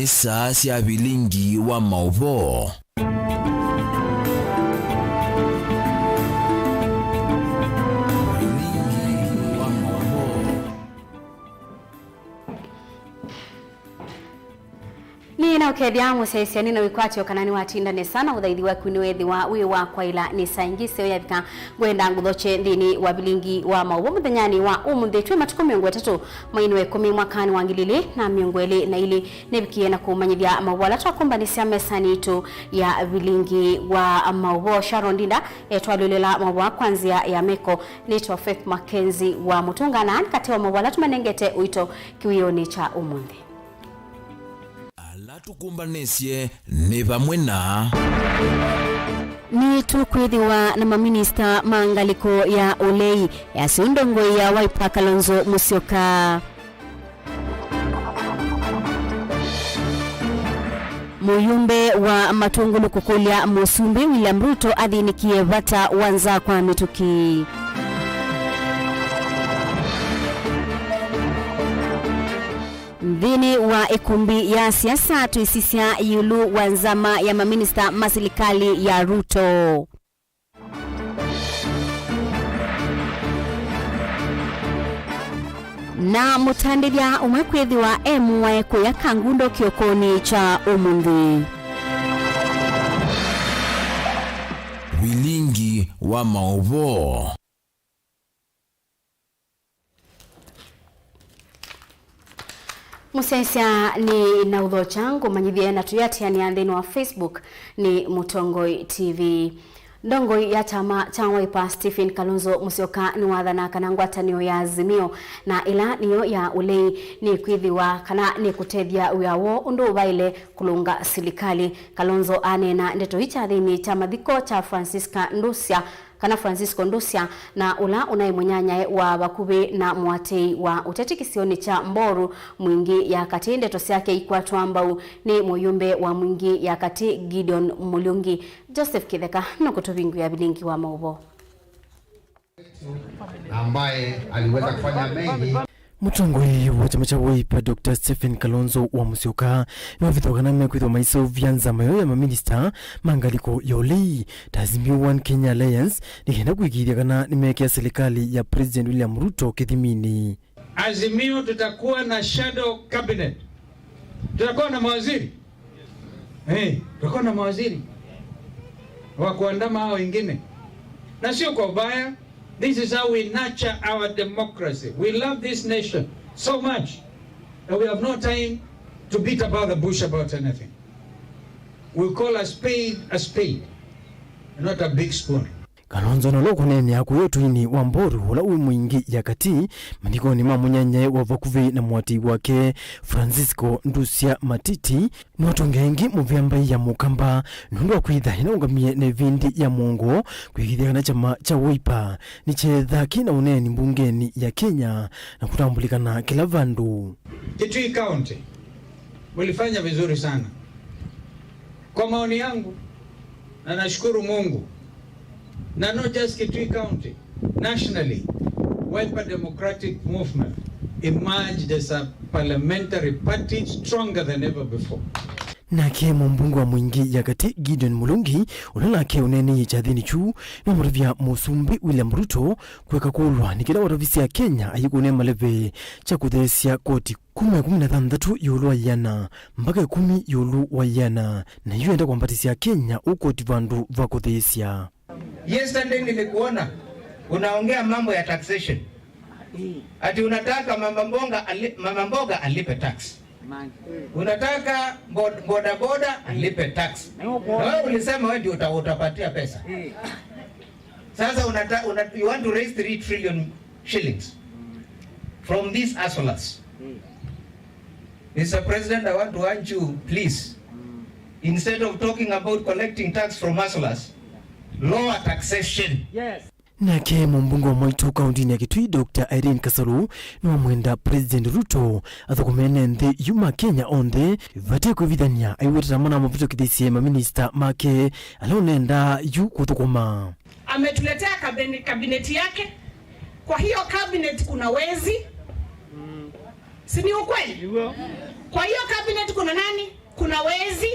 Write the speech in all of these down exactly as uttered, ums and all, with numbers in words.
Saa sya vilingi wa maũvoo. Nĩnaũkethya mũsyaĩĩsya, nĩna wĩkwatyo kana nĩwatinda nesa na ũthaithi waku nĩweethĩwa wĩ wa kwaĩla nesa. Ĩngĩ ĩseo yavika, ngwenda ngũthokye nthĩnĩ wa vilingi wa maũvoo mũthenyanĩ wa ũmũnthĩ. Twĩ matukũ mĩongo ĩtatũ mweinĩ wa ĩkũmi mwakanĩ wa ngili ilĩ na mĩongo ĩlĩ na ilĩ. Nĩvikie na kũmanyĩthya maũvoo ala twakũmbanĩsya mesanĩ yitũ ya vilingi wa maũvoo. Sharon Ndinda etwalũlĩla maũvoo kwa nzĩa ya meko. Nĩtwa Faith Mackenzie wa Mũtũnga, na nĩ katĩ wa maũvoo ala tũmanengete ũito kĩwĩonĩ kya ũmũnthĩ. Ala tũkũmbanĩsye nĩ vamwe na. Nĩtũkwĩthĩwa na maminista ma ngalĩko ya ũlei, yasyo ndongoi ya Wiper Kalonzo Musyoka. Mũyumbe wa Matũngũlũ kũkũlya Mũsumbĩ William Ruto athĩnĩkie vata wa nza kwa mĩtũkĩ. Nthĩnĩ wa ĩkumbi ya siasa, twĩsisya ĩũlũ wa nzama ya maminista ma silikalĩ ya Ruto. Na mũtandĩthya ũmwe kwĩthĩwa e mũae kũya Kangundo kĩokonĩ kya ũmũnthĩ. Vilingi wa maũvoo. Mũsyaĩĩsya, nĩnaũthokya ngũmanyĩthye na tũyĩatĩanĩa nthĩnĩ wa Facebook nĩ Mũtongoi T V. Ndongoi ya kyama kya Wiper Stephen Kalonzo Musyoka nĩwathanaa kana ngwatanĩo ya Azimio na ĩla nĩyo ya ũlei nĩkwĩthĩwa kana nĩkũtethya wĩa woo ũndũ ũvaĩle kũlũnga silikalĩ. Kalonzo aneena ndeto ii kyathĩnĩ kya mathiko kya Francisca Ndusya, kana Francisco Ndusya, na ũla ũnaĩ mũnyanyae wa vakuvĩ na mũatĩĩi wa ũteti kĩsionĩ kya Mboru, Mwingi ya Katĩ. Ndeto syake ikwatwa mbau nĩ mũyumbe wa Mwingi ya Katĩ, Gideon Mulyungi. Joseph Kitheka nũkũtũvingũĩa vilingi wa maũvoo. Ambaye aliweza kufanya mengi. Mũtongoi wa kyama kya Wiper, Doctor Stephen Kalonzo wa Musyoka, nĩwavithwa kana mekwĩthwa maiseũvya nzama yoo ya maminista ma ngalĩko ya ũlei ta Azimio One Kenya Alliance, nĩ kenda kũĩkĩĩthya kana nĩmekĩa silikalĩ ya President William Ruto kĩthiminĩ. Azimio tutakuwa na shadow cabinet. Tutakuwa na mawaziri. Eh, tutakuwa na mawaziri wa kuandama hao wengine. Na sio kwa ubaya. This is how we nurture our democracy. We love this nation so much that we have no time to beat about the bush about anything. We call a spade a spade, not a big spoon. Kalonzo nũla ũkũneenea kũya ũtũinĩ wa Mboru ũla wĩ Mwingi ya Katĩ, mathikonĩ ma mũnyanyae wa vakuvĩ na mũatĩĩi wake Francisco Ndusya Matiti, nĩwatũngĩa ĩngĩ mũvĩa mbaĩ ya Mũkamba nũndũ wa kwĩtha nĩnaũngamie na ĩvĩndĩ ya mũongo kũĩkĩĩthya kana kyama kya Wiper nĩkyeetha kĩ na ũneeni mbungenĩ ya Kenya na kũtambũlĩkana kĩla vandũ. Kitui County, mlifanya vizuri sana. Kwa maoni yangu, na nashukuru Mungu, na not just Kitui County, nationally, Wiper Democratic Movement emerged as a parliamentary party stronger than ever before. Nake mũmbunge wa Mwingi ya Katĩ, Gideon Mulungi, ũla nake ũneeneie kyathĩnĩ kyu, nĩwamũtavya Mũsumbĩ William Ruto kwĩka kũlwa nĩ kĩla watavisye Akenya ayĩkũnĩa maleve kya kũtheesya koti kuma ĩkũmi na thanthatũ ĩũlũ wa ĩana mpaka ĩkũmi ĩũlũ wa ĩana, na yu enda kwambatĩsya Akenya ũkoti vandũ va kũtheesya. Yesterday nilikuona unaongea mambo ya taxation. Ati unataka mama mboga ali-, mama mboga alipe tax. Unataka bod-, boda boda alipe tax. Na wewe ulisema wewe ndio uta-, utapatia pesa. Sasa unata-, una-, you want to raise three trillion shillings from these hustlers. Mister President, I want to urge you, please, instead of talking about collecting tax from hustlers, lower taxation. Yes. Nake mũmbunge wa Mwaitu kaũntĩnĩ ya Kitui, Doctor Irene Kasalu, nĩwamwenda President Ruto athũkũmene nthĩ yu ma Kenya onthe vate kwĩvithany'a, aiwetete amwe na amavĩtũkĩthisye maminista make ala ũnenda yu kũthũkũma. Ametuletea kabine-, kabineti yake. Kwa hiyo cabinet kuna wezi. Si ni ukweli? Kwa hiyo cabinet kuna nani? Kuna wezi.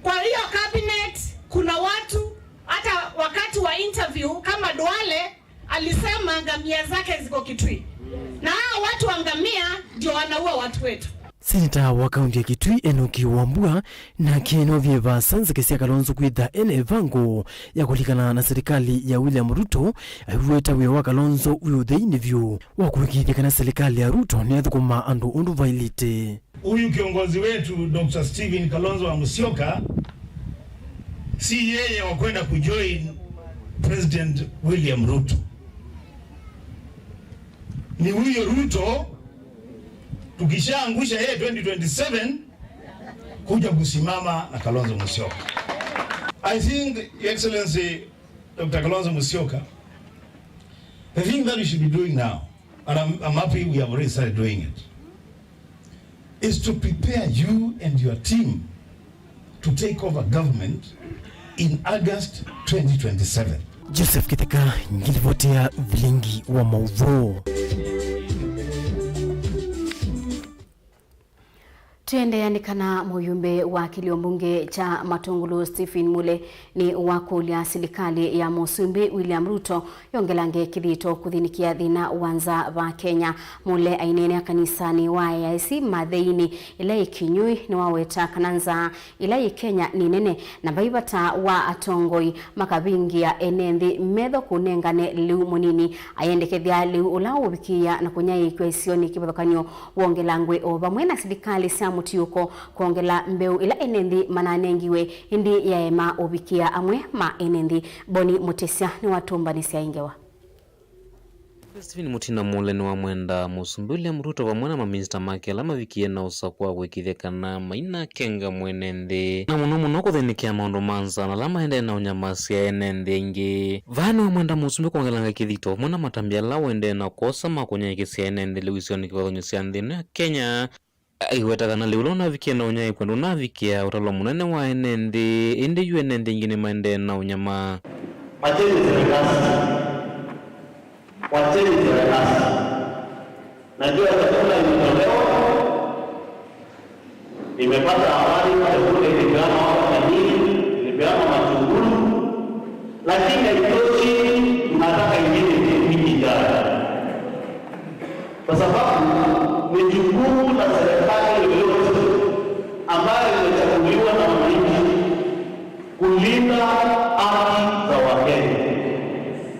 Kwa hiyo cabinet, kuna watu, hata wakati wa interview, kama Duale alisema ngamia zake ziko Kitui. Na hao watu wa ngamia ndio wanaua watu wetu. Seneta wa kaunti ya Kitui, Enoki Wambua, nake nĩwaovie vaasa nzeke sya Kalonzo kwĩtha ena ĩvango ya kũlikana na serikali ya William Ruto, aiweta wĩa wa Kalonzo wĩ ũtheinĩ vyũ wa kũĩkĩĩthya kana serikali ya Ruto nĩyathũkũma andũ ũndũ vaĩlĩte. Huyu kiongozi wetu, Doctor Stephen Kalonzo wa Musyoka, si yeye wa kwenda kujoin President William Ruto. Ni huyo Ruto, tukishaangusha yeye twenty twenty-seven, kuja kusimama na Kalonzo Musyoka. I think, Your Excellency, Doctor Kalonzo Musyoka, the thing that we should be doing now, and I'm, I'm happy we have already started doing it, is to prepare you and your team to take over government in August twenty twenty-seven. Joseph Kitheka, ngilivoti ya Vilingi wa Mauvoo. Tũendeea nĩ kana mũyumbe wa kĩlio mbunge kya Matũngũlũ Stephen Mule nĩ wakũlya silikalĩ ya Mũsumbĩ William Ruto yongelange kĩthito kũthĩnĩkĩa thĩna wa nza va Kenya. Mule aineenea kanisanĩ wa A I C Matheinĩ ĩla ĩ Kĩnyũi nĩwaweta kana nza ĩla yĩ Kenya nĩ nene, na vai vata wa atongoi makavingĩa ene nthĩ metho kũnengane lĩu mũnini. Ayendekethya lĩu ũla ũũvikĩĩa na kũnyaĩĩkw'a isionĩ kĩvathũkany'o wongelangwe o vamwe na silikalĩ sya mũtiũko kwongela mbeũ ĩla ene nthĩ mananengiwe, ĩndĩ yaema ũvikĩa amwe ma ene nthĩ. Boni Mũtĩsya nĩwatũmbanĩsya ĩ ngewa. Stephen Mutinda Mule nĩwamwenda Mũsumbĩ William Ruto vamwe na maminista make ala mavikie na ũsakũa kũĩkĩĩthya kana mainakenga mwene nthĩ, na mũno mũno kũthĩnĩkĩa maũndũ ma nza na ala maendee na ũnyamasya ene nthĩ aingĩ. Vaa nĩwamwenda Mũsumbĩ kwongelanga kĩthito vamwe na matambya ala ũendee na kwosa ma kũnyaĩĩkĩsya ene nthĩ lĩu isionĩ kĩvathũkany'o sya nthĩ ĩno ya Kenya. Aiweta kana lĩu ũla ũnavikie na ũnyaĩĩkw'a ndũnavikĩa ũtalo mũnene wa ene nthĩ, ĩndĩ yu ene nthĩ aingĩ nĩmaendee na ũnyamaa. Wacheni sarakasi. Wacheni sarakasi. Najua chakula imetolewa, nimepata habari chakula ilipeanwa hapa Kanyiri, ilipeanwa Matungulu, lakini haitoshi, tunataka ingine wiki ijayo. Kwa sababu ni jukumu la serikali yoyote ambayo imechaguliwa na wananchi kulinda haki za Wakenya,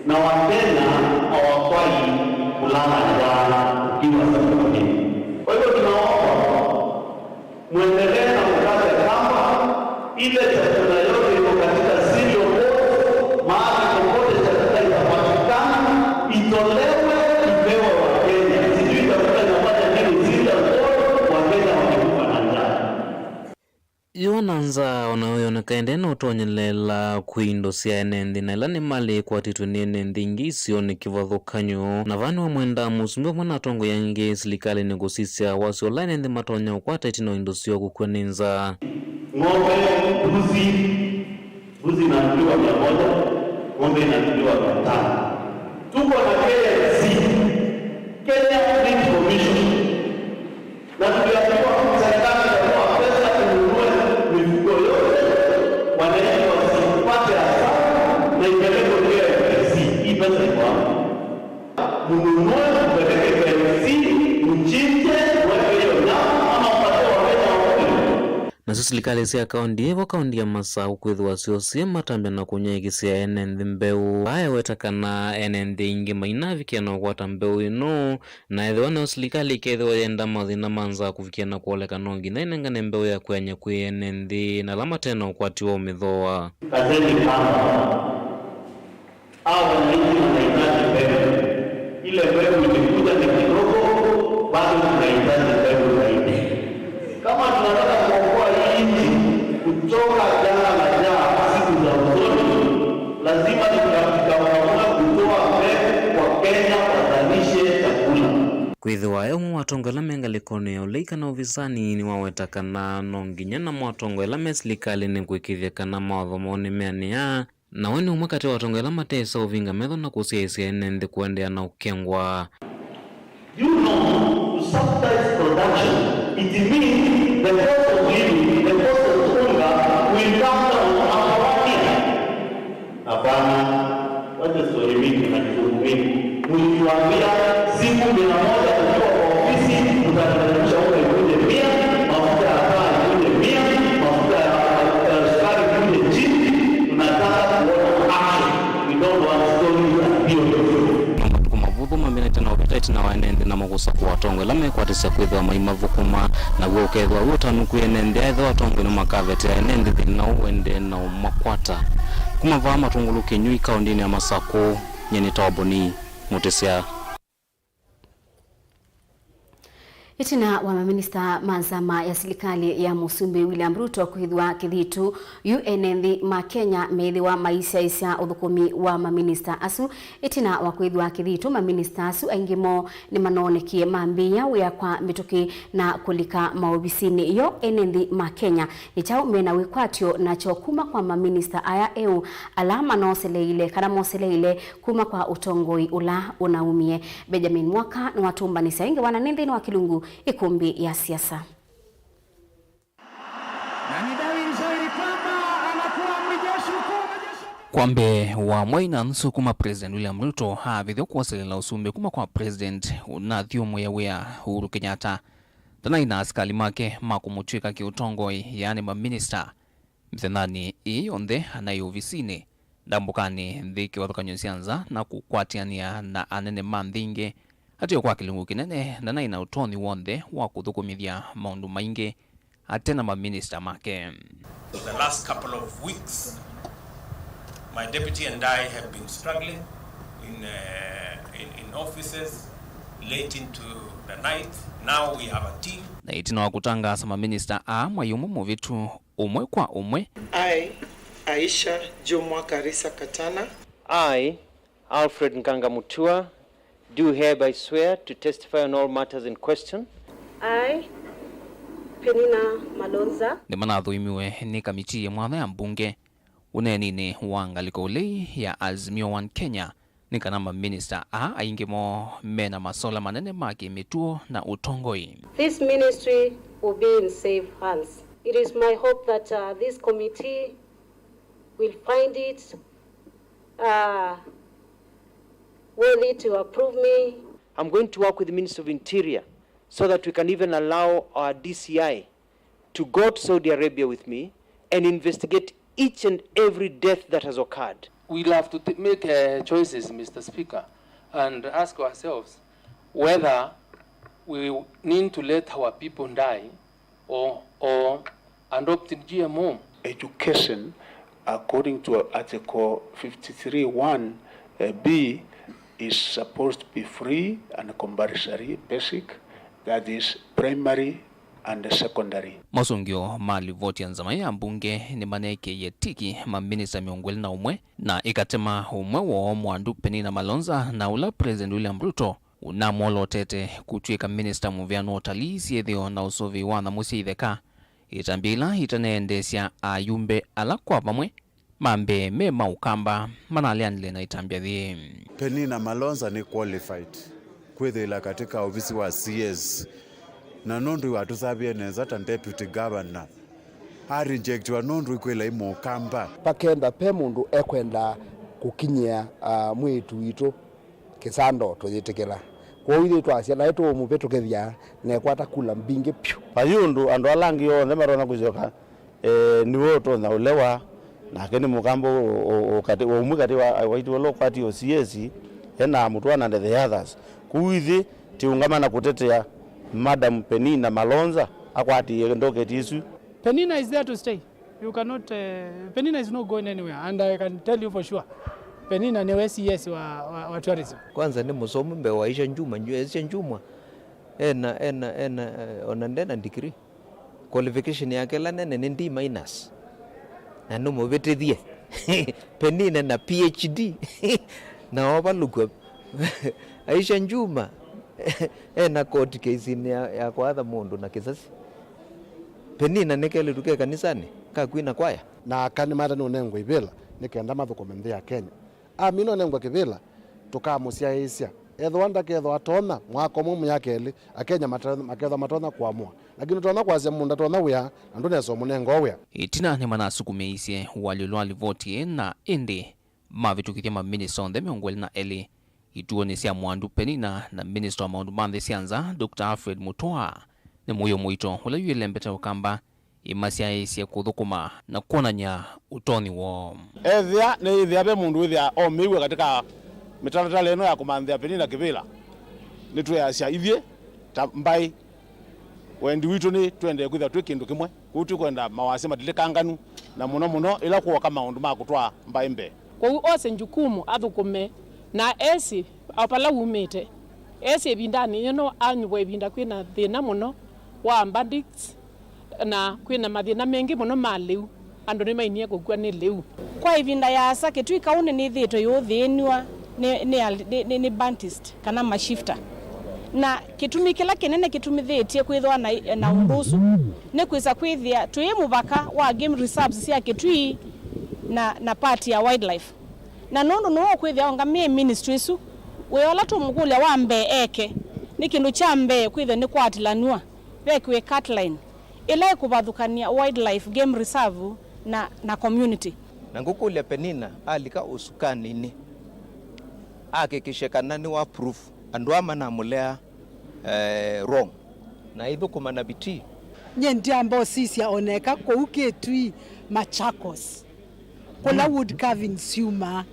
na Wakenya hawafai kulala njaa ukiwa safarini. Kwa hivyo tunaomba mwendelee na kukata kamba, ile chakula yote iko katika cereal boards, mahali popote chakula itapatikana, itolewe, ipewe Wakenya. Sijui chakula inafanya nini cereal board, Wakenya wamekufa na njaa. Yũa na nza o nayo yoneka ĩndĩ na ũtonyelela kwĩ indo sya ene nthĩ na ĩla nĩ malĩ ĩkwatĩtwe nĩ ene nthĩ ingĩ isionĩ kĩvathũkany'o. Na vaa nĩwamwenda Mũsumbĩ vamwe na atongoi angĩ silikalĩnĩ kũsisya wasyo ũla ene nthĩ matonya ũkwata ĩtina wa indo syoo kũkw'a nĩ nza. Ng'ombe, mbuzi, mbuzi inanunuliwa mia moja, ng'ombe inanunuliwa mia tano. Tuko na K F C, Kenya Meat Commission. Na tuliambiwa serikali itatoa pesa tununue mifugo yote, wananchi wasipate hasara na ipelekwe K F C. Hii pesa iko wapi? Mnunue, mpeleke K F C, mchinje, mweke hiyo nyama, ama mpatie Wakenya wakule. Nasyo silikalĩ sya kaũnti ĩvo kaũnti ya Masaku kwĩthĩwa syo syĩ matambya na kũnyaĩĩkĩsya ene nthĩ mbeũ. Vaa eweta kana ene nthĩ aingĩ mainavikĩa na ũkwata mbeũ ĩno. Na ethĩwa nayo silikalĩ ĩkethĩwa yenda mathĩna ma nza kũvikĩa na kwoleka, no nginya ĩnengane mbeũ ya kwĩany'a kwĩ ene nthĩ na ala mate na ũkwati wa ũmĩthooa. Kazeni kamba. Hawa wananchi wanahitaji mbegu. Ile mbegu imekuja ni kidogo, bado tunahitaji mbegu zaidi. Kama tunataka kuokoa hii nchi kutoka janga la njaa siku za usoni, lazima tuka-, tukaamua kutoa mbegu kwa Kenya wazalishe chakula. Kwĩthĩwa e ũmwe wa atongoi ala me ngalĩkonĩ ya ũlei kana ovisanĩ nĩwaweta kana no nginya namo atongoi ala me silikalĩnĩ kũĩkĩĩthya kana mawatho moo nĩmeanĩa, na we nĩ ũmwe katĩ wa atongoi ala matesa ũvinga metho na kũsyaĩĩsya ene nthĩ kũendeea na ũkengwa. You know, to subsidize production, it means the cost of Hivi, the cost of unga will come down after one year? Hapana. Wacha story mingi na kizungu mingi. Mlituambia siku mia moja tukiwa kwa ofisi, mtateremsha unga ikuje mia, mafuta ya taa ikuje mia, mafuta ya, ya sukari ikuje chini. Tunataka kuona action. We don't want stories and theories. No matukũ mavũthũ maminĩte na ũvĩta ĩtina wa ene nthĩ namo kũsakũa atongoi ala mekwatĩsya kwĩthĩwa maimathũkũma, naw'o ũkethĩwa wĩ ũtanu kwĩ ene nthĩ ethĩwa atongoi nĩmakavetea ene nthĩ thĩna ũũ ũendee na ũmakwata. Kuma vaa Matũngũlũ Kĩnyũi, kaũndĩnĩ ya Masakũ, nyie nĩ Toboni Mũtĩsya. Ĩtina wa maminista ma nzama ya silikalĩ ya Mũsumbĩ William Ruto kwĩthĩwa kĩthitũ, yu ene nthĩ ma Kenya meĩthĩwa maisyaĩĩsya ũthũkũmi wa maminista asu. Ĩtina wa kwĩthĩwa kĩthitũ, maminista asu aingĩ moo nĩmanoonekie mambĩĩa wĩa kwa mĩtũkĩ na kũlika maovisinĩ. Yo ene nthĩ ma Kenya nĩ kyaũ mena wĩkwatyo nakyo kuma kwa maminista aya eũ ala manooseleile kana moseleile kuma kwa ũtongoi ũla ũnaumie? Benjamin Mwaka nĩwatũmbanĩsya ĩngĩ wananĩ nthĩnĩ wa kĩlungu Ĩkũmbĩ ya Siasa. Na ni dhahiri shahiri kwamba anakuwa amri jeshi mkuu wa majeshi. Kwa mbee wa mwei na nusu kuma President William Ruto aavĩthw'a kwoselela ũsumbĩ kuma kwa President ũnathyũmũĩa wĩa Uhuru Kenyatta, ndanai na asikalĩ make ma kũmũtw'ĩka kĩũtongoi, yaani maminista. Mĩthenyanĩ ĩĩ yonthe anaĩ ovisinĩ, ndambũkanĩ nthĩ kĩvathũkany'o sya nza na kũkwatĩanĩa na anene ma nthĩ ingĩ. Ateo kwa kĩlungu kĩnene, ndanai na ũtonyi w'onthe wa kũthũkũmĩthya maũndũ maingĩ ate na maminista make. The last couple of weeks, my deputy and I have been struggling in, uh, in, in offices late into the night. Now we have a team. Na ĩtina wa kũtangaasa maminista aa mwai ũmwe mũvĩtu, ũmwe kwa ũmwe. I, Aisha Jumwa Karisa Katana. I, Alfred Nganga Mutua, do hereby swear to testify on all matters in question. I, Penina Malonza. Nĩmanathũimiwe nĩ kamitii ya mwanya ya mbunge ũneeninĩ wa ngalĩko ũlei ya Azimio One Kenya nĩ kana maminista aa aingĩ moo mena masola manene ma kĩmĩtuo na ũtongoi. This ministry will be in safe hands. It is my hope that, uh, this committee will find it, uh, worthy to approve me. I'm going to work with the Ministry of Interior so that we can even allow our D C I to go to Saudi Arabia with me and investigate each and every death that has occurred. We'll have to t-, make, uh, choices, Mister Speaker, and ask ourselves whether we need to let our people die or, or adopt G M O. Education, according to Article fifty-three one, uh, B, is supposed to be free and compulsory, basic, that is primary and secondary. Mosũngĩo ma livoti ya nzama ya mbunge nĩmaneekĩie tiki maminista mĩongo ĩlĩ na ũmwe, na ĩkatema ũmwe woo mwandu Penina Malonza, na ũla President William Ruto ũnamwolotete kũtw'ĩka minista mũvea nĩ ũtalii, syĩthĩo na ũsũvĩi wa nyamũ sya itheka, ĩtambya ila itaneendeesya ayumbe ala kwa vamwe ma mbee me ma Ũkamba manaleanile na ĩtambya yĩĩ. Penina Malonza nĩ qualified kwĩthĩĩla katika ovisi wa C S, na nũndũ watũsavie nesa ta deputy governor, a rejectiwa nũndũ ikwĩla i Mũkamba. Vakenda ve mũndũ ekwenda kũkinyĩa, ah, mwĩĩtu witũ kĩsando tũyĩtĩkĩla. Kwoou ithyĩ twasya naĩ tũũmũvĩtũkĩthya na ekwata kula mbingĩ vyũ. Vai ũndũ andũ ala angĩ onthe matonya kũsyoka, eh, nĩwe ũtonya ũlewa, nake nĩ Mũkamba ũ-, ũ-, ũkati-, ũmwe katĩ wa aitũ ala ũkwatie O C S, ena Mũtwana and the others. Kwoou ithyĩ tĩũngama na kũtetea Madam Penina Malonza akwatĩĩe ndoketi ĩsu. Penina is there to stay. You cannot, uh, Penina is not going anywhere, and I can tell you for sure, Penina nĩwe C S wa, wa, wa tourism. Kwanza nĩ mũsomu mbee wa Aisha Jumwa, Aisha Jumwa ena, ena, ena, eh, ona ndena degree. Qualification yake ĩla nene nĩ D minus. Na nũmũvĩtĩthye. Penina na P H D. Na ovalũkw'a. Aisha Jumwa ena court case-inĩ ya, ya kwatha mũndũ na kĩsasi. Penina nĩ kelĩtu ke kanisanĩ, ka kwina kwaya. Na aka nĩmaete nũnengwe ivĩla nĩ kenda mathũkũme nthĩ ya Kenya. Amina ũnengwe kĩvĩla, tũkamũsyaĩĩsya. Ethĩwa ndakethwa atonya mwaka ũmwe, myaka ĩlĩ, Akenya mate-, makethwa matonya kũamũa. Lakini ũtonya kwasya mũndũ ndatonya wĩa, na ndũnesa ũmũnenga o wĩa. Ĩtina nĩmanasukumĩisye ũalyũlo wa livoti ĩĩ, na ĩndĩ mavĩtũkĩthya maminista onthe mĩongo ĩlĩ na elĩ ituonĩ sya Mwandu Penina na minista wa maũndũ ma nthĩ sya nza, Doctor Alfred Mutua. Nĩ mũio mũito ũla yu ĩlembete Ũkamba ĩmasyaĩĩsye kũthũkũma na kwonany'a ũtonyi woo. Ethĩa nĩyĩthĩa ve mũndũ wĩthĩa omĩiw'e katika mĩtalatala ĩno ya kũmanthĩa Penina kĩvĩla, nĩtwĩasya ithyĩ ta mbaĩ, wendi witũ nĩ twendee kwĩthĩwa twĩ kĩndũ kĩmwe. Kwoou tũkwenda mawasya matilikanganu, na mũno mũno ĩla kwoka maũndũ ma kũtwaa mbaĩ mbee. Kwoou ose jukumu athũkũme na esĩ o vala wumĩte. Esĩ ĩvindanĩ yĩno anyuvwa ĩvinda kwĩ na thĩna mũno wa bandits, na kwĩ na mathĩna mengĩ mũno ma lĩu. Andũ nĩmainie kũkw'a nĩ lĩu. Kwa ĩvinda yaasa, Kitui County nĩthĩĩtwe yũthĩĩnw'a nĩ, nĩ, nĩ, nĩ, nĩ bandits kana mashifter. Na kĩtumi kĩla kĩnene kĩtumithĩtye kwĩthĩwa na, na ũndũ ũsu nĩ kwĩsa kwĩthĩa twĩ mũvaka wa game reserves sya Kitui na, na part ya wildlife. Na nũndũ nĩwe ũkwĩthĩa ũngamĩe ministry ĩsu, wĩa ũla tũmũkũlya wa mbee eke nĩ kĩndũ kya mbee kwĩthĩa nĩkwatĩlanw'a, vekĩwe cut line ĩla ĩkũvathũkany'a wildlife game reserve na, na community. Na ngũkũlya Penina alika ũsukaninĩ, ahakikishe kana nĩwa proof andũ aa manamũlea, eh, wrong, na aithũkũma na bidii. Nyie ndyamba ũsisya oneka kũu Kitui, Machakos, kũla wood carving syumaa.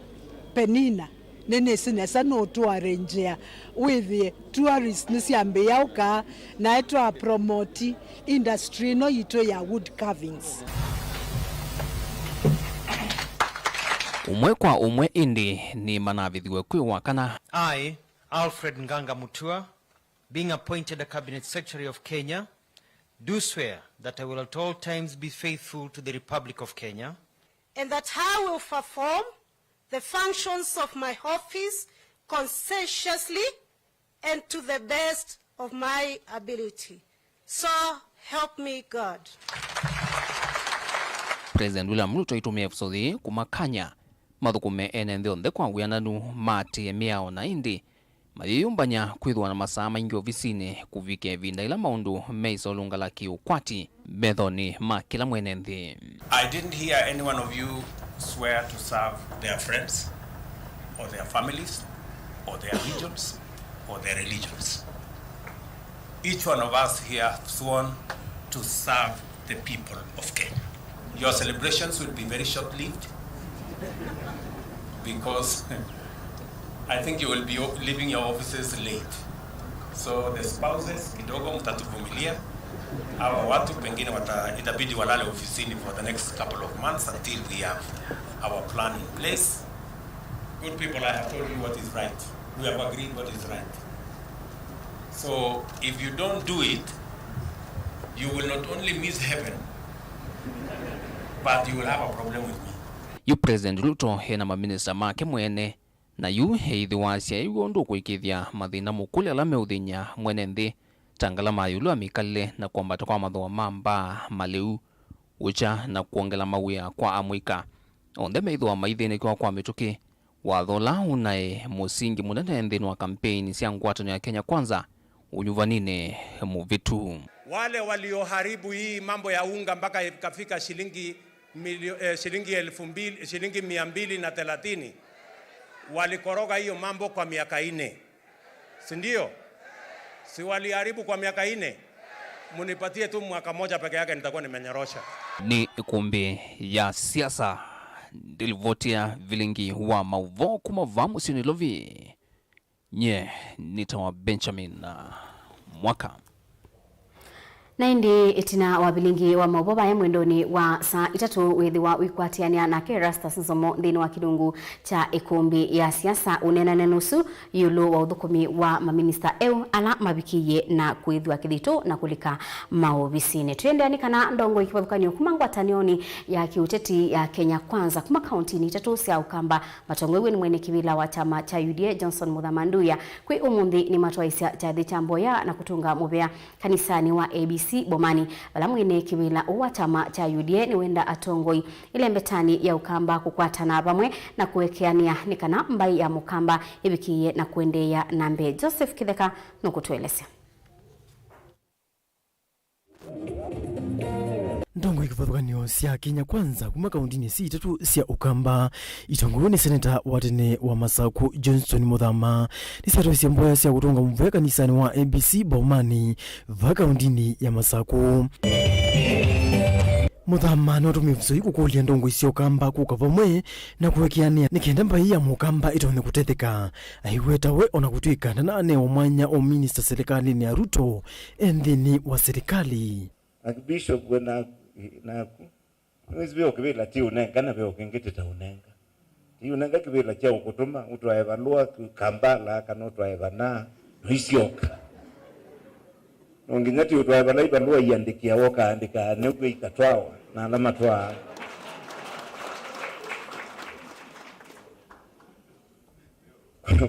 Penina, nĩnĩsĩ nesa nũtũarrangĩa wĩthĩe tourist nĩsyambĩĩa ũka, naĩ twa promote industry ĩno yitũ ya wood carvings. Ũmwe kwa ũmwe ĩndĩ nĩmanavĩthiwe kwĩ wa kana. I, Alfred Nganga Mutua, being appointed a Cabinet Secretary of Kenya, do swear that I will at all times be faithful to the Republic of Kenya. And that I will perform the functions of my office conscientiously and to the best of my ability. So help me God. President William Ruto aitũmĩa ĩvuso yĩĩ kũmakany'a mathũkũme ene nthĩ onthe kwa wĩananu, maatĩĩe mĩao na ĩndĩ mayĩyũmbany'a kwĩthĩwa na masaa maingĩ ovisinĩ kũvika ĩvinda yĩla maũndũ meĩsa ũlũngala kĩ-ũkwati methonĩ ma kĩla mwene nthĩ. I didn't hear any one of you swear to serve their friends or their families or their regions or their religions. Each one of us here have sworn to serve the people of Kenya. Your celebrations will be very short-lived because I think you will be o-, leaving your offices late. So the spouses, kidogo mtatuvumilia. Hawa watu pengine wata-, itabidi walale ofisini for the next couple of months until we have our plan in place. Good people, I have told you what is right. We have agreed what is right. So if you don't do it, you will not only miss heaven, but you will have a problem with me. Yu President Ruto ena maminista make mwene, na yu eĩthĩwa asyaĩw'e ũndũ ũkũĩkĩĩthya mathĩna mũkũlĩ ala meũthĩny'a mwene nthĩ, ta ngalama ya ĩũlũ ya mĩkalĩle na kwambata kwa mathooa ma mbaa, malĩu, ũkya na kwongela mawĩa kwa amũika. Onthe meĩthĩwa maithĩnĩkĩwa kwa mĩtũkĩ. Watho ũla ũnaĩ mũsingi mũnene nthĩnĩ wa kampeini sya ngwatanĩo ya Kenya Kwanza ũnyuvaninĩ mũvĩtu. Wale walioharibu hii mambo ya unga mpaka ikafika shilingi milio-, eh, shilingi elfu mbili, shilingi mia mbili na thelathini, walikoroga hiyo mambo kwa miaka nne. Si ndio? Si waliharibu kwa miaka nne? Munipatie tu mwaka moja peke yake, nitakuwa nimenyorosha. Nĩ ĩkũmbĩ ya siasa, ndĩlivotia vilingi wa maũvoo kuma vaa mũsyĩ Nairobi. Nye nĩtawa Benjamin, uh, Mwaka. Na ĩndĩ ĩtina wa vilingi wa maũvoo vaya mwendonĩ wa saa itatũ, wĩthĩwa ũikwatĩanĩa nake Erastus Nzomo nthĩnĩ wa kĩlungu kya ĩkũmbĩ ya siasa, ũneenane nũsu ĩũlũ wa ũthũkũmi wa maminista eũ ala mavikĩie na kwĩthwa kĩthito na kũlika maovisinĩ. Twĩendeea nĩ kana ndongoi kĩvathũkany'o kuma ngwatanĩonĩ ya kĩũteti ya Kenya Kwanza kuma kauntinĩ itatũ sya Ũkamba matongoew'e nĩ mwene kĩvĩla wa kyama kya U D A Johnson Mũthama Nduya kwĩ ũmũnthĩ nĩmatwaĩsya kyathĩ kya mboya na kũtũnga mũvea kanisanĩ wa A B C Si Bomani, vala mwene kĩvĩla ũũ wa kyama kya U D A nĩwenda atongoi ĩlembetanĩ ya Ũkamba kũkwatana vamwe na kũekeanĩa nĩ kana mbaĩ ya Mũkamba ĩvikĩĩe na kũendeea na mbee. Joseph Kĩtheka nũkũtũelesya. Ndongoi kĩvathũkany'o sya Kenya Kwanza kuma kaũndĩnĩ isu itatũ sya Ũkamba, itongoew'e nĩ seneta wa tene wa Masakũ Johnson Mũthama, nĩsyatwaisye mboya sya kũtũnga mũvea kanisanĩ wa A B C Bomani va kaũndĩnĩ ya Masakũ. Mũthama nĩwatũmĩe ĩvuso yĩu kũkũlya ndongoi sya Ũkamba kũka vamwe na kũekeanĩa nĩ kenda mbaĩ ya Mũkamba ĩtonye kũtetheka. Aiweta we ona kũtw'ĩka ndanaanewa mwanya o minista silikalĩnĩ ya Ruto e nthĩnĩ wa silikalĩ. Archbishop we naku, naku. Nĩwĩsĩ ve ũkĩvĩla ti ũnenga na ve ũkĩngĩ ti ta ũnenga. Ti ũnenga kĩvĩla kya ũkũtũma ũtwae valũa Kampala kana ũtwae vana, no isyoka. No nginya ti ũtwae vala ivalũa iandĩkĩawa ũkaandĩka nĩw'o ikatwawa na ala matwaa.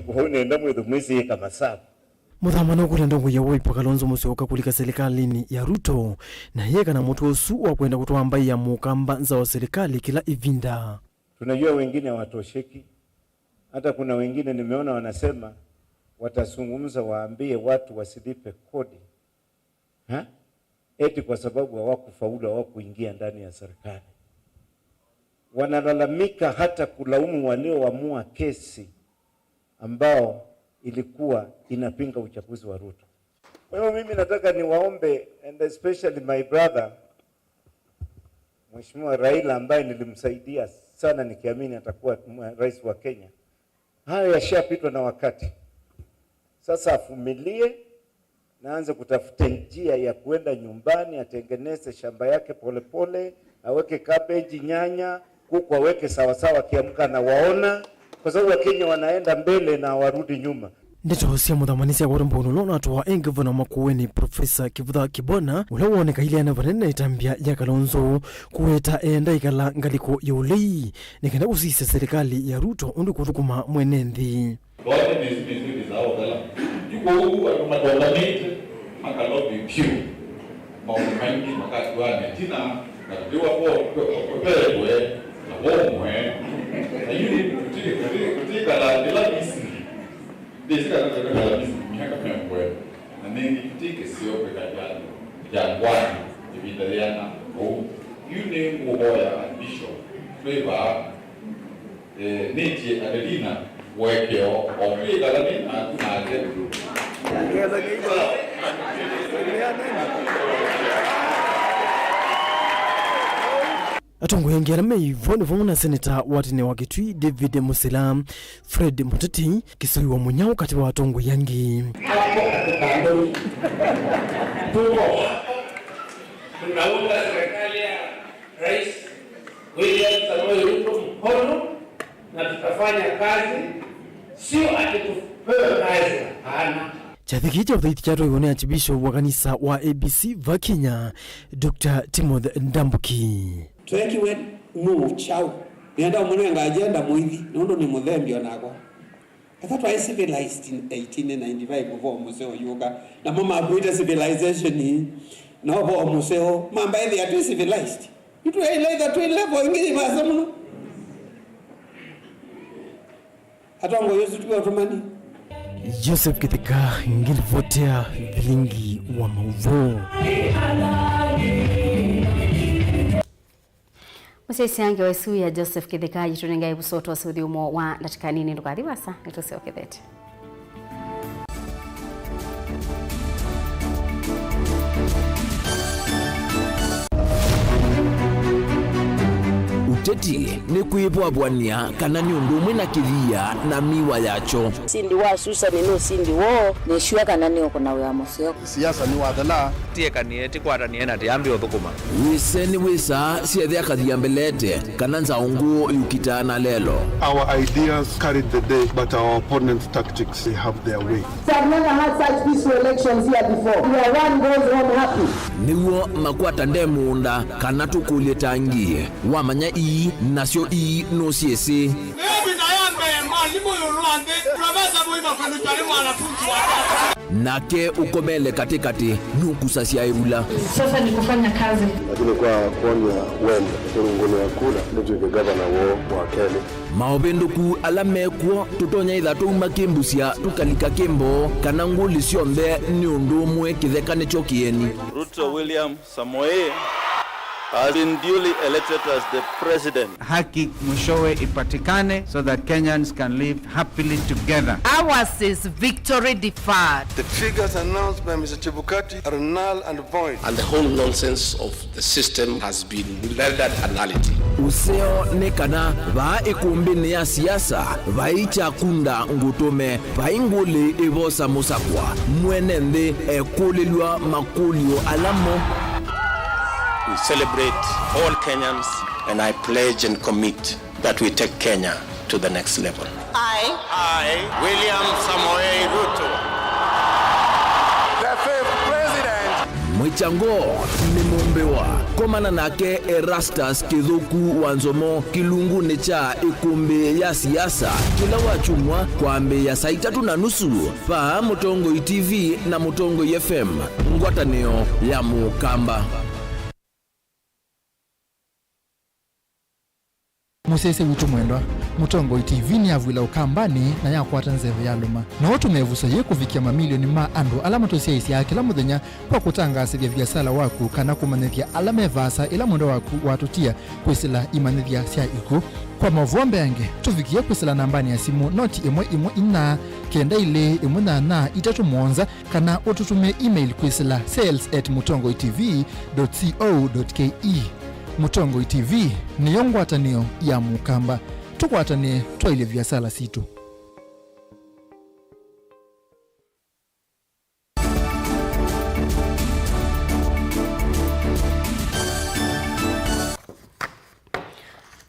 Kwoou nenda mwĩthwe mwĩsĩĩka masavu. Mũthama nũkũlya ndongoi ya Wiper Kalonzo Musyoka kũlika silikalĩnĩ ya Ruto, na yĩka na mũtwe ũsu wa kwenda kũtwaa mbaĩ ya Mũkamba nza wa silikalĩ kĩla ĩvinda. Tunajua wengine hawatosheki. Hata kuna wengine nimeona wanasema watazungumza waambie watu wasilipe kodi. Ha? Eti kwa sababu hawakufaulu, hawakuingia ndani ya serikali. Wanalalamika hata kulaumu walioamua kesi ambao ilikuwa inapinga uchaguzi wa Ruto. Kwa hivyo mimi nataka niwaombe, and especially my brother, Mheshimiwa Raila, ambaye nilimsaidia sana nikiamini atakuwa mwe-, rais wa Kenya. Hayo yashapitwa na wakati. Sasa avumilie na aanze kutafuta njia ya kuenda nyumbani, atengeneze shamba yake polepole, aweke cabbage, nyanya, kuku aweke sawasawa, akiamka anawaona, kwa sababu Wakenya wanaenda mbele na hawarudi nyuma. Ndeto sya Mũthama nĩsyakwata mbũnũlo na atũa e ngavana wa Makueni, Profesa Kĩvutha Kĩbwana, ũla woneka aileana vanene na ĩtambya ya Kalonzo, kũweta eenda ĩkala ngalĩko ya ũlei nĩ kenda kũsisya silikalĩ ya Ruto ũndũ ĩkũthũkũma mwene nthĩ. Lote mĩsĩ mĩsĩ ĩsaa ũthela. Yu kwoou andũ matonganĩte makalovi vyũ. Maũndũ maingĩ makatw'ana ĩtina, na tũtiwa vetwe na vomwe. Na yu nĩ tũti-, tũti-, tũtikala ĩla Misri. Ndĩsĩ kana tũkakala Misri myaka mĩongo ĩna. Na nĩngĩ tũti kĩseo kwĩka jangwanĩ ĩvinda yĩana ũu. Yu nĩngũvoya Archbishop twĩ vaa. Eh, nĩtye Adelina ũekeo, o twĩkala nĩ naku nake. Atongoi angĩ ala me vo nĩ vamwe na seneta wa tene wa Kitui, David Musila, Fred Muteti, kĩsoi wa mũnyao katĩ wa atongoi angĩ. Tuko tunaunga serikali ya Rais William Samoei Ruto mkono na tutafanya kazi, sio ati tupewe kazi, hapana. Kyathĩ kĩĩ kya ũthaithi kyatwaiwe nĩ Archbishop wa kanisa wa A B C va Kenya, Doctor Timothy Ndambuki. Twekiwe nũ kyaũ? Nĩenda ũmũnenga agenda mũithi, nũndũ nĩ mũthembi o nakwa. Eka twaĩ civilized in eighteen ninety-five, ũvoo mũseo ũyũka. Namo makwĩte civilization ii, na ũvoo mũseo, mamba ĩthĩa twĩ civilized. Nĩtũyaĩle ĩtha twĩ level ĩngĩ yĩ vaasa mũno. Atongoi ũsu tiwe ũtũmani. Joseph Kĩtheka, ngĩlivotea vilingi wa maũvoo. Mũsyaĩĩsya ngewa ĩsu ya Joseph Kĩtheka yĩtũnengae ĩvuso twose ũthyũmũo wa ndatĩka nini. Ndũkathi vaasa, nĩtũsyokethete. Ũteti nĩ kwĩvwavw'ania kana nĩ ũndũ ũmwe na kĩvia na mĩwa yakyo. Ũsindi wa Susani nĩ ũsindi woo. Nĩsure kana nĩũkũna wĩa mũseo. Siasa nĩwathela. Tĩekanie, tĩkwatanĩe na tĩambe ũthũkũma. Wĩse nĩ wĩsa, syethe akathia mbelete, kana nzaũ ngũũ yũkitaa na lelo. Our ideas carried the day, but our opponents' tactics, they have their way. I've never had such peaceful elections here before. Where one goes home happy. Nĩw'o makwata nde mũũnda, kana tũkũlye tangi. Wamanya ii, nasyo ii nũsyĩsĩ. Ĩvĩta ya mbee, Nĩ mũyũlũ wa nthĩ, Profesa Mũima kwĩlũkya nĩ mwanafunzi wa tata. Nake ũkomele katĩkatĩ nũkusasya ĩvula. Sasa ni kufanya kazi. Lakini kwa kuonya wendo, kũrũngũnĩa kura, nĩtw'ĩke gavana woo wa kelĩ. Maũvĩndũku ala me kw'o tũtonya ĩtha twauma kĩmbusya tũkalika kĩmboo, kana ngũlĩ syonthe nĩ ũndũ ũmwe kĩtheka nĩkyo kĩeni. Ruto William Samoei has been duly elected as the president. Haki mwishowe ipatikane so that Kenyans can live happily together. Ours is victory deferred. The figures announced by Mister Chebukati are null and void. And the whole nonsense of the system has been rendered a nullity. Ũseo nĩ kana vaa ĩkũmbĩnĩ ya siasa vai kyakunda ngũtũme. Vai ngũlĩ ĩvosa mũsakwa, mwene nthĩ ekũlĩlw'a makũlyo ala mo. We celebrate all Kenyans and I pledge and commit that we take Kenya to the next level. I, I, William Samoei Ruto, the fifth president. Mwĩkyango nĩ mũmbĩwa. Komana nake Erastus Kĩthũku wa Nzomo kĩlungunĩ kya ĩkũmbĩ ya siasa kĩla wakyumwa kwambĩĩa saa itatũ na nusu. Vaa Mũtongoi T V na Mũtongoi F M, ngwatanĩo ya Mũkamba. Mũsyaĩĩsya witũ mwendwa, Mũtongoi T V nĩyavw'ĩla Ũkambanĩ na yakwata nzeve yalũma. No ũtũme ĩvuso yĩĩ kũvikĩa mamilioni ma andũ ala matũsyaĩĩsyaa kĩla mũthenya kwa kũtangaasĩthya viasala waku kana kũmanyĩthya ala me vaasa ĩla mwendwa waku watũtia kwĩsĩla imanyĩthya sya ikw'ũ. Kwa maũvoo mbeange, tũvikĩe kwĩsĩla nambanĩ ya simũ noti ĩmwe ĩmwe inya, kenda ilĩ ĩmwe nyanya itatũ mũonza, kana ũtũtũmĩe email kwĩsĩla sales at mũtongoi T V dot co dot K E. Mũtongoi T V nĩyo ngwatanĩo ya Mũkamba. Tũkwatanĩe twaĩlye viasala sitũ.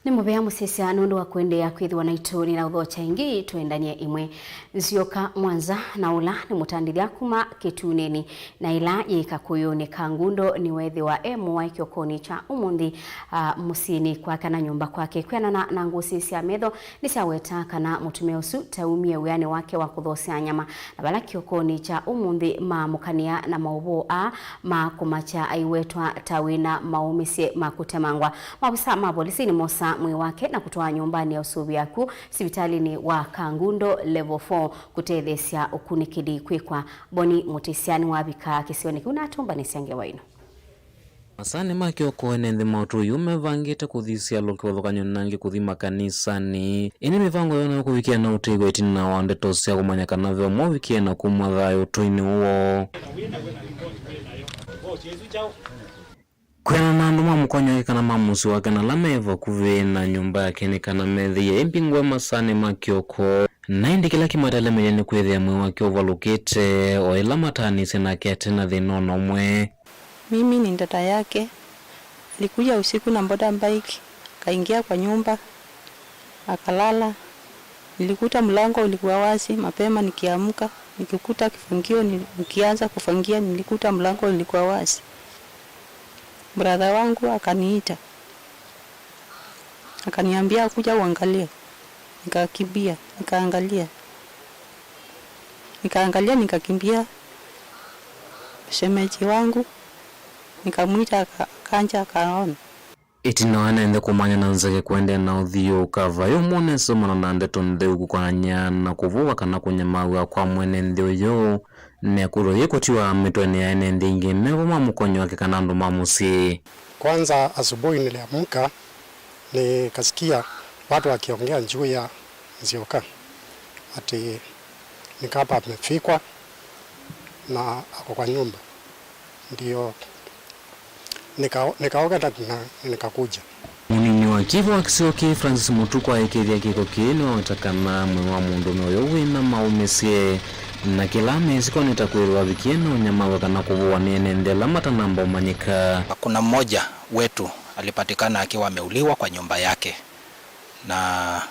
Nĩ mũvea mũsyaĩĩsya nũndũ wa kũendeea kwĩthĩwa naitũ. Nĩnaũthokya ĩngĩ tũendany'e ĩmwe. Nzioka Mwanza na ũla nĩ mũtandĩthya kuma Kĩtunĩnĩ na ĩla yĩ Kakũyũnĩ ka Ngundo nĩweethĩwa e mũwae kĩokonĩ kya ũmũnthĩ, a, mũsyĩnĩ kwake na nyũmba kwake. Kwĩanana na ngũsĩ sya metho, nĩsyaweta kana mũtumĩa ũsu ta umie wĩanĩ wake wa kũthosea nyama, na vala kĩokonĩ kya ũmũnthĩ maamũkanĩa na maũvoo aa ma kũmakya aiwetwa ta wĩna maũmĩsye ma kũtemangwa. Maovisaa ma volisi nĩmosaa mwĩĩ wake na kũtwaa nyũmbanĩ ya ũsũvĩa akw'ũ sivitalĩnĩ wa Kangundo Level four kũtetheesya ũkunĩkĩli kwĩkwa. Boni Mũtĩsya nĩwavika kĩsionĩ kĩu na atũmbanĩsya ngewa ĩno. Masaanĩ ma kĩoko, ene nthĩ ma ũtũi ũũ mevangĩte kũthi isyalũkĩwa ũthũkany'o na angĩ kũthi makanisanĩ. Ĩndĩ mĩvango yoo nayo kũvikĩa na ũtethw'a ĩtina wa ndeto sya kũmanya kana ve ũmwe ũvikĩe na kumw'a thayũ ũtũinĩ ũũ woo. Kwĩanana na andũ ma mũkonyo wake kana ma mũsyĩ wake na ala me vakuvĩ na nyũmba yake nĩ kana meethĩie ĩmbingũe masaanĩ ma kĩoko, na ĩndĩ kĩla kĩmatelemeie nĩ kwĩthĩa mwĩĩ wake ũvalũkĩte o ĩla mataanĩisye nake ate na thĩna o na ũmwe. Mimi ni dada yake. Alikuja usiku na boda bike, akaingia kwa nyumba, akalala. Nilikuta mlango ulikuwa wazi, mapema nikiamka, nikikuta kifungio, ni-, nikianza kufungia, nilikuta mlango ulikuwa wazi. Brother wangu akaniita. Akaniambia, "Kuja uangalie." Nikakimbia, nikaangalia. Nikaangalia, nikakimbia shemeji wangu, nikamwita, aka-, akaja akaona. Ĩtina wa ene nthĩ kũmanya na nzeke kũendeea na ũthiũũka, vai ũmwe ũnesomana na ndeto ntheu kũkonany'a na kũvũwa kana kũnyamaaw'a kwa mwene nthĩ ũyũ, nekũlyo yĩĩ kũtiwa mĩtwenĩ ya ene nthĩ ingĩ, me vo ma mũkonyo wake kana andũ ma mũsyĩ. Kwanza asubuhi niliamka, nikasikia watu wakiongea juu ya Nzioka, ati ni kama amefikwa na ako kwa nyumba. Ndio nika-, nikaoga na, na nikakuja. Mũnini wa kĩvo wa kĩsio kĩĩ, Francis Mũtuku, aĩkĩĩthya kĩko kĩĩ nĩwaweta kana mwĩĩ wa mũndũũme ũyũ wĩna maũmĩsye, na kĩla amesĩ kwoo nĩ ta kwĩthĩwa avikie na ũnyamawe kana kũvũwa nĩ ene nthĩ ala matanamba ũmanyĩka. Kuna mmoja wetu alipatikana akiwa ameuliwa kwa nyumba yake, na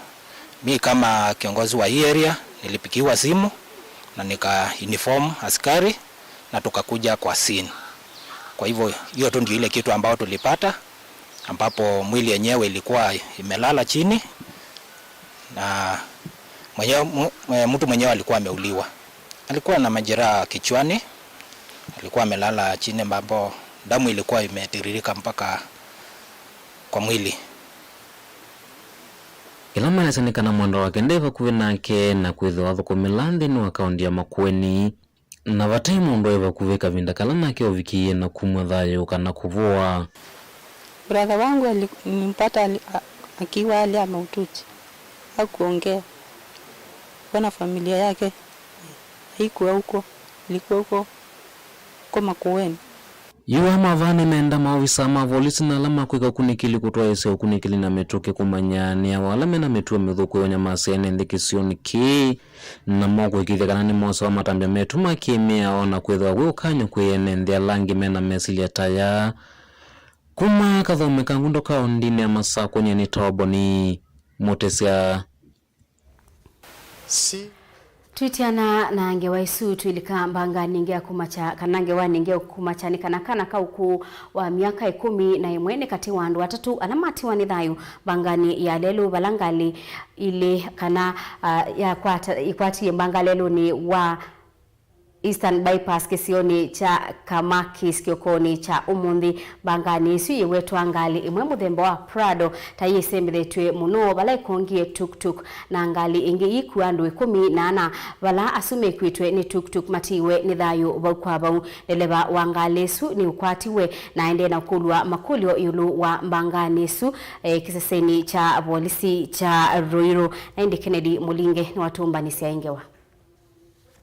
mi kama kiongozi wa hii area nilipigiwa simu na nika inform askari na tukakuja kwa scene. Kwa hivyo, hiyo tu ndio ile kitu ambayo tulipata, ambapo mwili yenyewe ilikuwa imelala chini, na Mwenyewe, mu- eh, mtu mwenyewe alikuwa ameuliwa. Alikuwa na majeraha kichwani, alikuwa amelala chini ambapo damu ilikuwa imetiririka mpaka kwa mwili. Ĩla malesya nĩ kana mwendwa wake nde vakuvĩ nake na kwĩthĩwa athũkũmĩla nthĩnĩ wa kaũntĩ ya Makueni, na vate mũndũ e vakuvĩ kavinda kala nake ũvikĩie na kumw'a thayũ kana kũvũa. Brother wangu ali- nilimpata ali- a- akiwa hali ya mahututi. Hakuongea. Kuona familia yake haikuwa huko, ilikuwa huko, huko Makueni. Yu amavaa nĩmenda maovisa ma volisi na ala makwĩka ũkunĩkĩli kũtwaĩĩsya ũkunĩkĩli na mĩtũkĩ kũmanya nĩ awa ala mena mĩtuo mĩthũku ĩũnyamasya ene nthĩ kĩsionĩ kĩĩ, namo kũĩkĩĩthya kana nĩmosawa matambya metu ma kĩ-mĩao na kwĩthĩwa wĩ ũkany'o kwĩ ene nthĩ ala angĩ mena mesilya ta aya. Kuma Kathome ka Ngundo kaũndĩnĩ ya Masakũ, nyie nĩ Toboni Mũtĩsya. Si- Twĩtĩana na ngewa ĩsu, twĩlika mbanganĩ ĩngĩ ya kũmakya, kana ngewanĩ ĩngĩ ya kũmakya, nĩ kana kana ka ũkũũ wa myaka ĩkũmi na ĩmwe nĩ katĩ wa andũ atatũ ala matiwa nĩ thayũ mbanganĩ ya lelũ, vala ngalĩ ilĩ kana, ah, yakwata- ĩkwatie mbanga lelũnĩ wa Eastern Bypass kĩsionĩ kya Kamakis kĩokonĩ kya ũmũnthĩ. Mbanganĩ ĩsu yĩwetwa ngalĩ ĩmwe mũthemba wa Prado ta yĩsembethetw'e mũno, vala ĩkongie tuk-tuk na ngalĩ ĩngĩ yĩkua andũ ĩkũmi na ana, vala asu mekuĩtwe nĩ tuk-tuk matiiwe nĩ thayũ vau kwa vau. Ndeleva wa ngalĩ ĩsu nĩũkwatiwe na aendee na kũkũlw'a makũlyo ĩũlũ wa mbanganĩ ĩsu, eh, kĩsesenĩ kya volisi kya Ruiru. Na ĩndĩ Kennedy Mũlinge nĩwatũmbanĩsya ĩ ngewa.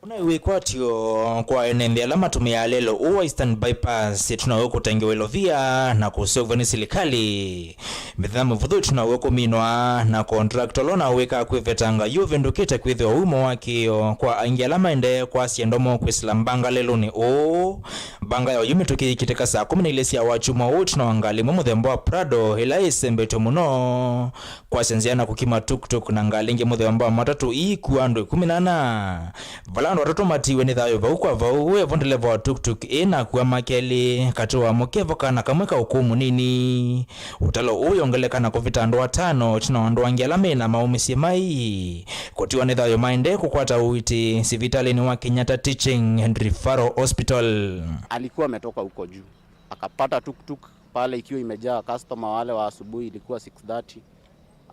Ũna wĩkwatyo kwa ene nthĩ ala matũmĩaa lelũ ũũ wa Eastern Bypass, ĩtina wa kũtengewa ilovia na kũseũvw'a nĩ silikalĩ. Mĩthenya mĩvũthũ ĩtina wa kũminwa na contractor ũla ũnawĩkaa kwĩvetanga yu ũvĩndũkĩte kwĩthĩwa wĩ ũmwe wa kĩĩo kwa aingĩ ala maendee kwasya ndomo kwĩsĩla mbanga lelũnĩ ũũ. Mbanga ya oyu mĩtũkĩ yĩkĩtĩka saa kũmi na ilĩ sya wakyumwa ũũ ĩtina wa ngalĩ ĩmwe mũthemba wa Prado ĩla ĩsembetw'e mũno kwasya nzĩa na kũkima tuk-tuk na ngalĩ ĩngĩ mũthemba wa matatũ iikua andũ ĩkũmi na ana, vala andũ atatũ matiiwe nĩ thayũ vau kwa vau. Evo ndeleva wa tuk-tuk ĩĩ na akua make elĩ, katĩ wamo kevo kana kamwe ka ũkũũ mũnini. Ũtalo ũũ wĩongeleka na kũvĩta andũ atano, ĩtina wa andũ angĩ ala me na maũũ mĩsyĩ mai kũtiwa nĩ thayũ maendee kũkwata ũiiti sivitalĩnĩ wa Kenyatta Teaching and Referral Hospital. Alikuwa ametoka huko juu, akapata tuk-tuk pale ikiwa imejaa customer wale wa asubuhi, ilikuwa six thirty.